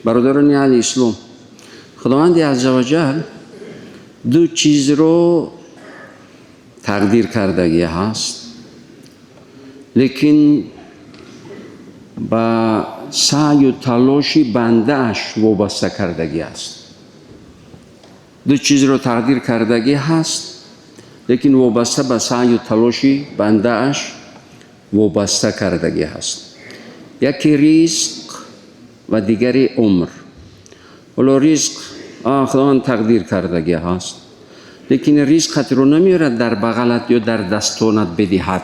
Бародарони аҳли ислом, Худованди азза ва ҷал ду чизро тақдир кардагӣ ҳаст, лекин ба саъю талоши бандааш вобаста кардагӣ аст. Ду чизро тақдир кардагӣ ҳаст, лекин вобаста ба саъю талоши бандааш вобаста кардагӣ ҳаст. Яке ризқ ва дигаре умр. Ҳоло ризқ Худованд тақдир кардагӣ ҳаст, лекин ризқатро намеорад дар бағалат ё дар дастонат бидиҳад.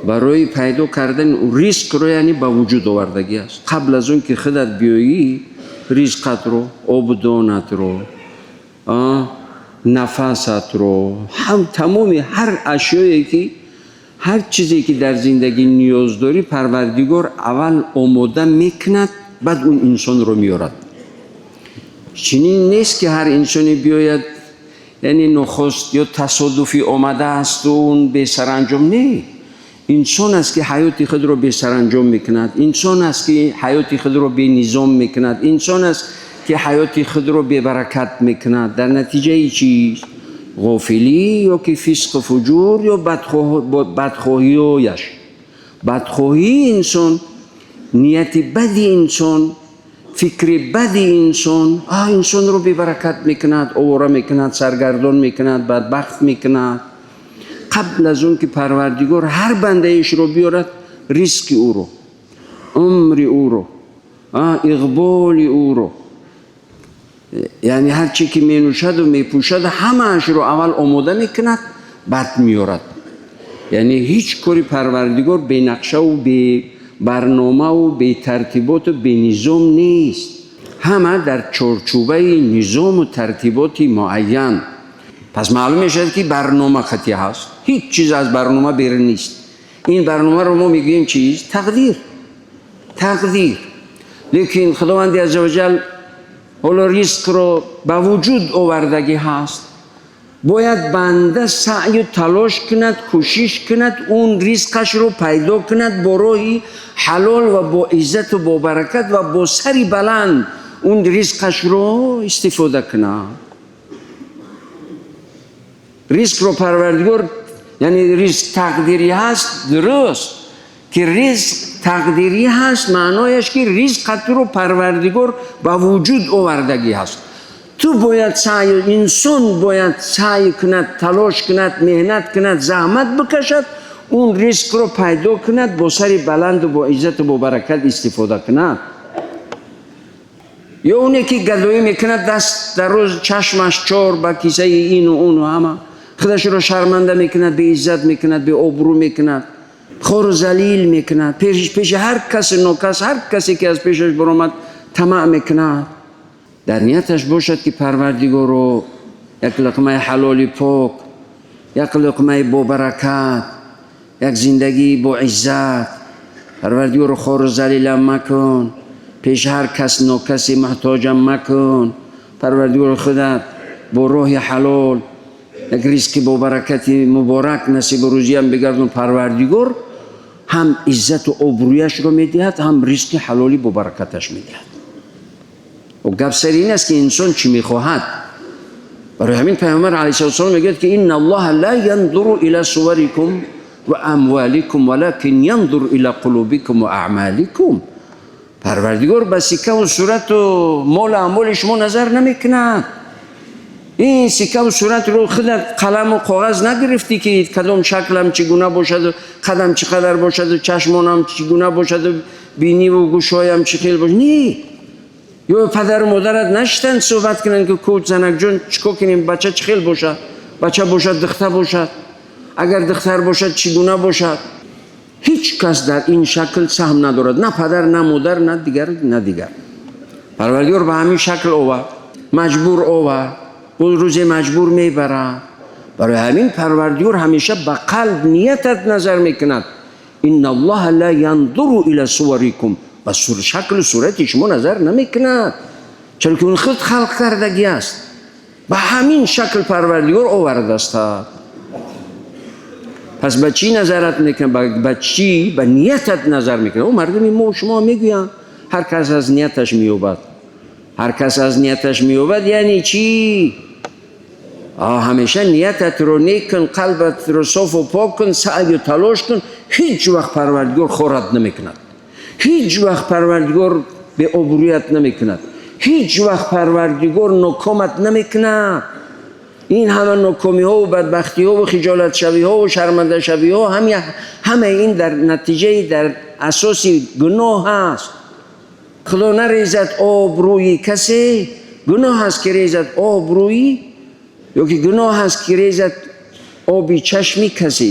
Барои пайдо кардани ризқро, яъне ба вуҷуд овардагӣ аст. Қабл аз он ки худат биёӣ, ризқатро, обдонатро, нафасатро, ҳам тамоми ҳар ашёе ки ҳар чизе ки дар зиндагӣ ниёз дорӣ, Парвардигор аввал омода мекунад, баъд он инсонро меорад. Чунин нест ки ҳар инсоне биёяд, яъне нохост ё тасодуфӣ омадааст, он бесаранҷом не. Инсон аст ки ҳаёти худро бесаранҷом мекунад, инсон аст ки ҳаёти худро бенизом мекунад, инсон аст ки ҳаёти худро бебаракат мекунад. Дар натиҷаи чиз? Ғофилӣ ё ки фисқу фуҷур ё бадхоҳиёяш. Бадхоҳии инсон, нияти бади инсон, фикри бади инсон инсонро бебаракат мекунад, овора мекунад, саргардон мекунад, бадбахт мекунад. Қабл аз он ки Парвардигор ҳар бандаешро биёрад, ризқи ӯро, умри ӯро, иқболи ӯро, яъне ҳар чи ки менӯшаду мепӯшад, ҳамаашро аввал омода мекунад, баъд меорад. Яъне ҳеҷ кори Парвардигор бенақшаву бебарномаву бетартиботу бенизом нест. Ҳама дар чорчӯбаи низому тартиботи муайян. Пас маълум мешавад ки барнома хатӣ ҳаст, ҳеҷ чиз аз барнома берун нест. Ин барномаро мо мегӯем чиз? Тақдир, тақдир. Лекин Худованди азза ва ҷал ҳоло ризқро ба вуҷуд овардагӣ ҳаст, бояд банда саъю талош кунад, кӯшиш кунад, он ризқашро пайдо кунад бо роҳи ҳалол ва бо иззату бо баракат ва бо сари баланд он ризқашро истифода кунад. Ризқро Парвардигор, яъне ризқ тақдирӣ ҳаст, дуруст ки ризқ тақдирӣ ҳаст, маънояш ки ризқатро Парвардигор ба вуҷуд овардагӣ ҳаст. Ту бояд саъй, инсон бояд саъй кунад, талош кунад, меҳнат кунад, заҳмат бикашад, он ризқро пайдо кунад, бо сари баланду бо иззату бо баракат истифода кунад. Ё оне ки гадоӣ мекунад, даст дароз, чашмаш чор ба кисаи ину уну, ҳама худашро шарманда мекунад, беиззат мекунад, беобрӯ мекунад, хору залил мекунад, пеши ҳар каси нокас, ҳар касе ки аз пешаш баромад, тамаъ мекунад. Дар нияташ бошад ки Парвардигоро, як луқмаи ҳалоли пок, як луқмаи бобаракат, як зиндагии бо иззат, Парвардигоро, хору залилам макун, пеши ҳар кас нокаси муҳтоҷам макун. Парвардигоро, худат бо роҳи ҳалол як ризқи бобаракати муборак насибу рӯзиям бигардон. Парвардигор ҳам иззату обрӯяшро медиҳад, ҳам ризқи ҳалоли бобаракаташ медиҳад. Гап сари ин аст ки инсон чӣ мехоҳад. Барои ҳамин Пайғамбар алайҳиссалоту вассалом мегӯяд ки инна Аллоҳа ла янзуру ила суварикум ва амваликум валакин янзуру ила қулубикум ва аъмаликум. Парвардигор ба сикаву сурату молу амволи шумо назар намекунад. Ин сикаву суратро худат қаламу коғаз нагирифтӣ ки кадом шаклам чӣ гуна бошаду қадам чӣ қадар бошаду чашмонам чӣ гуна бошаду биниву гӯшҳоям чӣ хел бошад. Не, ё падару модарат нашитанд суҳбат кунанд ки ку занакҷон, чӣ кор кунем, бача чӣ хел бошад, бача бошад, духтар бошад, агар духтар бошад, чӣ гуна бошад. Ҳеҷ кас дар ин шакл саҳм надорад, на падар, на модар, на дигар, на дигар. Парвардигор ба ҳамин шакл овард, маҷбур овард, боз рӯзе маҷбур мебарад. Барои ҳамин Парвардигор ҳамеша ба қалб, ниятат назар мекунад. Инна Аллоҳа ла янзуру ила суварикум, ба шаклу сурати шумо назар намекунад, чаро ки он худ халқ кардагӣ аст, ба ҳамин шакл Парвардигор овардааст. Пас ба чӣ назарат мекунад? Ба чӣ? Ба ниятат назар мекунад. О мардуми мо шумо мегӯянд. Ҳар кас аз нияташ меёбад. Ҳар кас аз нияташ меёбад яъне чӣ? Ҳамеша ниятатро нек кун, қалбатро софу пок кун, саъю талош кун. Ҳеҷ вақт Парвардигор хорат намекунад, ҳеҷ вақт Парвардигор беобрӯят намекунад, ҳеҷ вақт Парвардигор нокомат намекунад. Ин ҳама нокомиҳо ва бадбахтиҳо ва хиҷолатшавиҳо ва шармандашавиҳо ҳама ин дар натиҷаи дар асоси гуноҳ аст. Худо нарезад обрӯи касе, гуноҳ аст ки резад обрӯи, ё ки гуноҳ аст ки резад оби чашми касе.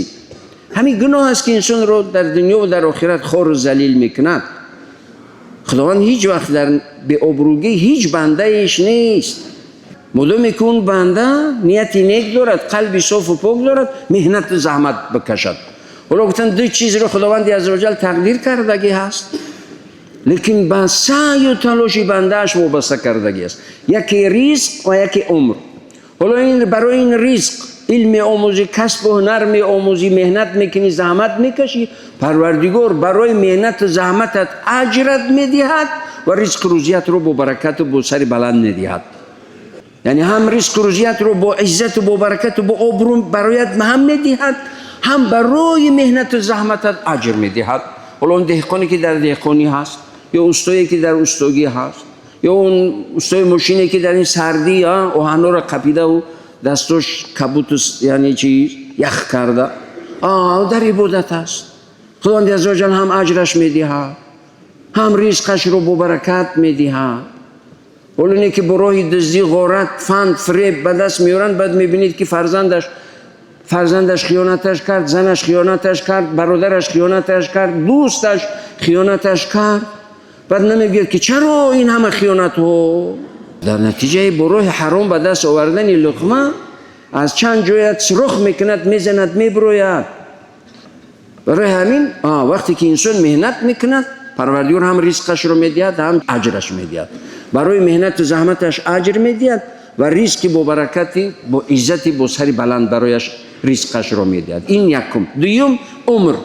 Ҳамин гуноҳ аст ки инсонро дар дунё ва дар охират хору залил мекунад. Худованд ҳеҷ вақт дар беобрӯгӣ ҳеҷ бандаеш нест. Модоме ки он банда нияти нек дорад, қалби софу пок дорад, меҳнату заҳмат бикашад. Ҳоло гуфтанд, ду чизро Худованди аззаваҷал тақдир кардагӣ ҳаст, лекин ба саъю талоши бандааш вобаста кардагӣ аст. Яке ризқ ва яке умр. Ҳоло ин барои ин ризқ илм меомӯзӣ, касбу ҳунар меомӯзӣ, меҳнат мекунӣ, заҳмат мекашӣ. Парвардигор барои меҳнату заҳматат аҷрат медиҳад ва ризқу рӯзиятро бо баракату бо сари баланд медиҳад. Яъне ҳам ризқу рӯзиятро бо иззату бо баракату бо обрӯ бароят ҳам медиҳад, ҳам барои меҳнату заҳматат аҷр медиҳад. Ҳоло он деҳқоне ки дар деҳқонӣ ҳаст, ё устое ки дар устогӣ ҳаст, ё он устои мошине ки дар ин сардӣ оҳанҳоро қапидаву дастош кабуту, яъне чиз ях карда, дар ибодат аст. Худованди аззаваҷал ҳам аҷраш медиҳад, ҳам ризқашро бо баракат медиҳад. Ҳоло не ки бо роҳи дуздӣ, ғорат, фанд, фиреб ба даст меоранд, баъд мебинед ки фарзандаш хиёнаташ кард, занаш хиёнаташ кард, бародараш хиёнаташ кард, дӯсташ хиёнаташ кард. Баъд намегӯяд ки чаро ин ҳама хиёнатҳо. Дар натиҷаи бо роҳи ҳаром ба даст овардани луқма аз чанд ҷоят сирох мекунад, мезанад, мебирояд. Барои ҳамин вақте ки инсон меҳнат мекунад, Парвардигор ҳам ризқашро медиҳад, ҳам аҷраш медиҳад. Барои меҳнату заҳматаш аҷр медиҳад ва ризқи бо баракати, бо иззати, бо сари баланд барояш ризқашро медиҳад. Ин якум. Дуюм, умр.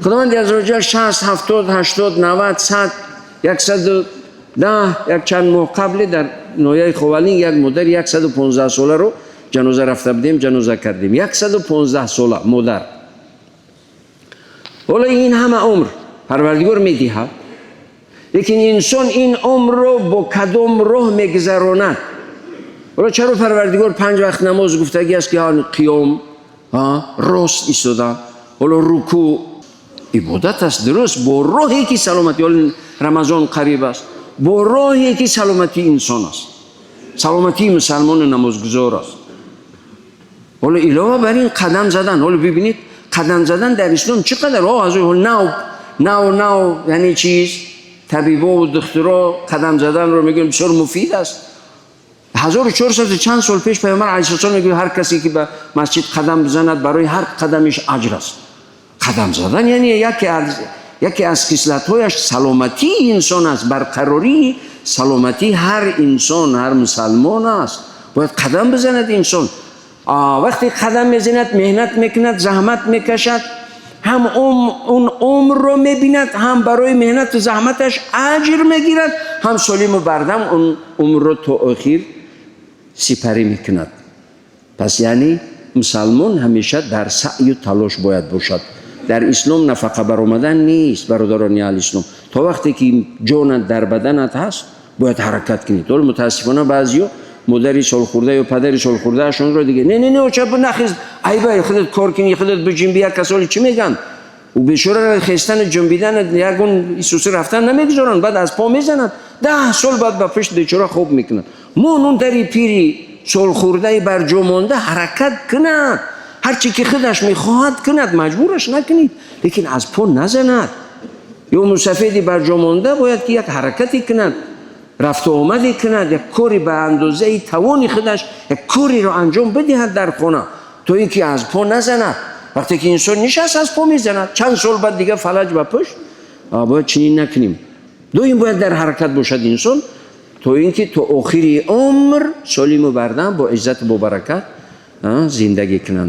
Худованди аззаваҷал 60, 70, 80, 90, 100, 110. Як чанд моҳ қабле дар ноҳияи Ховалинг як модари 115 соларо ҷаноза рафта будем, ҷаноза кардем. 115 сола модар. Ҳоло ин ҳама умр Парвардигор медиҳад, лекин инсон ин умрро бо кадом роҳ мегузаронад? Ҳоло чаро Парвардигор панҷ вақт намоз гуфтагӣ аст, ки қиём, рост истода, ҳоло рукӯъ ибодат аст, дуруст, бо роҳе ки саломатӣ. Ҳоло Рамазон қариб аст, бо роҳе ки саломатии инсон аст, саломатии мусалмону намозгузор аст. Ҳоло илова бар ин қадам задан. Ҳоло бибинед, қадам задан дар ислом чӣ қадар нав нав, яъне чиз, табибову духтуро қадам заданро мегӯянд, бисёр муфид аст. 1400 чанд сол пеш Пайғамбар алайҳиссалом мегӯяд: ҳар касе ки ба масҷид қадам бизанад, барои ҳар қадамиш аҷр аст. Қадам задан яъне яке аз хислатҳояш саломатии инсон аст, барқарории саломатии ҳар инсон, ҳар мусалмон аст. Бояд қадам бизанад инсон. Вақте қадам мезанад, меҳнат мекунад, заҳмат мекашад, ҳам он умрро мебинад, ҳам барои меҳнату заҳматаш аҷр мегирад, ҳам солиму бардам он умрро то охир сипарӣ мекунад. Пас яъне мусалмон ҳамеша дар саъю талош бояд бошад. Дар ислом нафақа баромадан нест, бародарони аҳли ислом. То вақте ки ҷонат дар баданат ҳаст, бояд ҳаракат кунед. Ҳоло мутаассифона баъзиё модари солхӯрда ё падари солхӯрдаашонро диге: «Не, не, не, оча, нахез, айбай, худат кор кунӣ, худат биҷунби». Як касоли чӣ мегӯянд, ӯ бечораро хестану ҷунбидан, ягон исуси рафтан намегузоранд. Баъд аз по мезанад, 10 сол баъд ба пушт бечора хоб мекунад. Мон он дари пири солхӯрдаи барҷо монда ҳаракат кунад, ҳарчи ки худаш мехоҳад кунад, маҷбураш накунед, лекин аз по назанад. Ё мусафеди барҷо монда бояд ки як ҳаракате кунад, рафту омаде кунад, як кори ба андозаи тавони худаш як кореро анҷом бидиҳад дар хона, то ин ки аз по назанад. Вақте ки инсон нишаст, аз по мезанад, чанд сол баъд дига фалаҷ ба пушт. Бояд чунин накунем. Доим бояд дар ҳаракат бошад инсон, то ин ки то охири умр солиму бардам, бо иззату бо баракат зиндагӣ кунанд.